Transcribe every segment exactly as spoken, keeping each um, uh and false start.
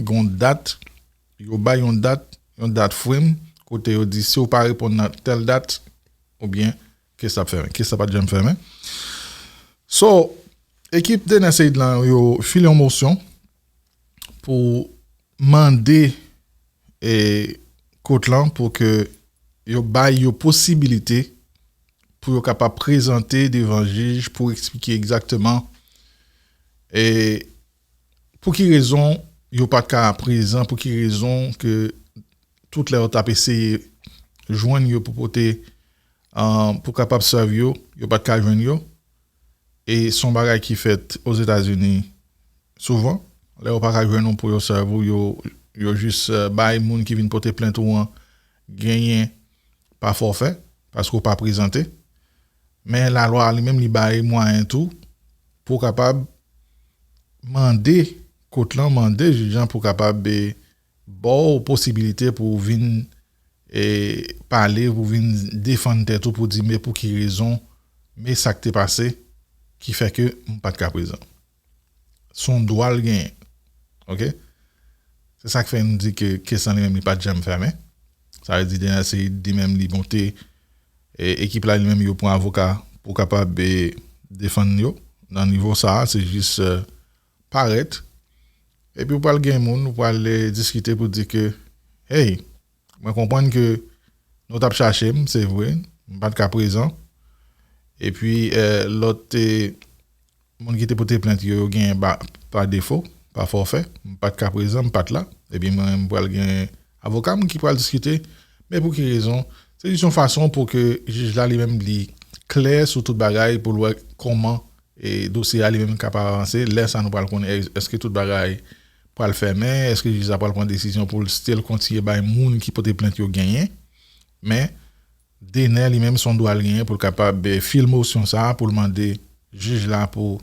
gen yon dat, yo bay yon dat, yon dat frame, kote yo di si w pa reponn nan tèl dat, oubyen kes la ap fèmen. Kes la pa t janm fèmen. So, ekip Dener Ceide lan, yo file yon mosyon pou mande e, kot lan pou ke yo bay yo posibilite pou yo kapab prezante devan jij pou eksplike egzakteman e, pou ki rezon yo pa t ka prezan, pou ki rezon ke tout lè yo t ap eseye jwenn yo pou pote, an, pou kapab sèvi yo, yo pa t ka jwenn yo. E se yon bagay ki fèt Ozetazini souvan. Lè yo pa ka jwenn ou pou yo sèvi w, yo, yo jis eh, bay moun ki vin pote plent ou an genyen pa fòfè, paske w pa prezante. Men lalwa a li menm li bay mwayen tou pou w kapab mande kot lan, mande jij lan pou kapab eh, ba w posibilite pou w vin eh, pale, pou w vin defann tèt ou, pou di men pou ki rezon, men sa k te pase ki fè ke m pa t ka prezan. Se yon dwa l genyen. Oke? Se sa k fè nou di ke kes lan li menm li pa t janm fèmen. Sa vle di Dener Ceide li menm li monte e, ekip la li menm yo pran avoka pou kapab e, defann yo. Nan nivo sa a, se jis eh, parèt. Epi ou pral gen moun, ou pral eh, diskite pou di ke, hey, mwen konprann ke nou t ap chache m, se vre, m pa t ka prezan. Epi eh, lòt eh, moun ki te pote plent yo, yo genyen ba, pa defo, pa fòfè, m pa t ka prezan, m pa t la. Epi mwen, m pral gen avoka m ki pral diskite, men pou ki rezon? Se jis yon fason pou ke jij la li menm li klè sou tout bagay pou l wè kòman e, dosye a li menm kapab avanse. Lè sa nou pral konnen èske tout bagay pral fèmen, èske jij la pral pran desizyon pou l still kontinye bay moun ki pote plent yo genyen. Men Dener li menm se yon dwa l genyen pou l kapab eh, fil mosyon sa a pou l mande jij la pou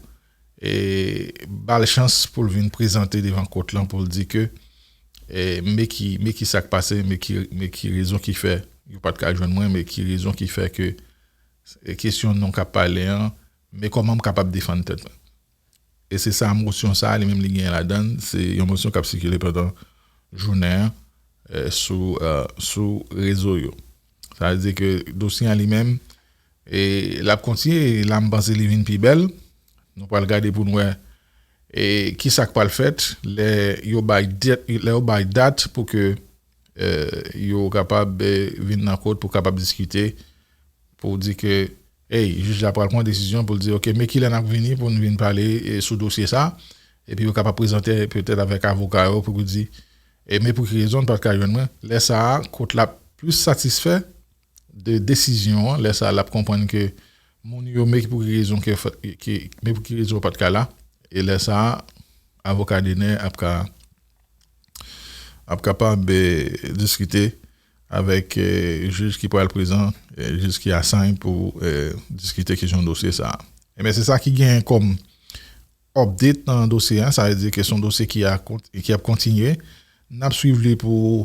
eh, ba l chans pou l vin prezante devan kot lan pou l di ke eh, men ki, men ki sa k pase, men ki, men ki rezon ki fè yo pa t ka jwenn mwen, men ki rezon ki fè ke eh, kesyon non k ap pale an, men kòman m kapab defann tèt mwen. E se sa mosyon sa a li menm li genyen ladan l, se yon mosyon k ap sikile pandan jounen an eh, sou, eh, sou rezo yo. Sa vle di ke dosye an li menm e, l ap kontinye, e la m panse li vin pi bèl. Nou pral gade pou n wè e, ki sa k pral fèt lè yo bay dat, lè yo bay dat pou ke eh, yo kapab eh, vin nan kot pou kapab diskite, pou di ke, hey, jij la pral pran desizyon pou l di, oke, men kilè n ap vini pou n vin pale eh, sou dosye sa, epi yo kapab prezante petèt avèk avoka yo pou di, e men pou ki rezon n pa t ka jwenn mwen. Lè sa a, kot la plis satisfè de desizyon an, lè sa a, l ap konprann ke moun yo, men pou ki rezon ke, ke, men pou ki rezon yo pa t ka la, e lè sa a, avoka Dener ap ka ap kapab eh, diskite avèk eh, jij ki pral prezan, eh, jij ki assign pou eh, diskite kesyon dosye sa a. Ebyen, se sa ki genyen kòm update nan dosye a, sa vle di ke se yon dosye ki, a, ki ap kontinye. N ap swiv li pou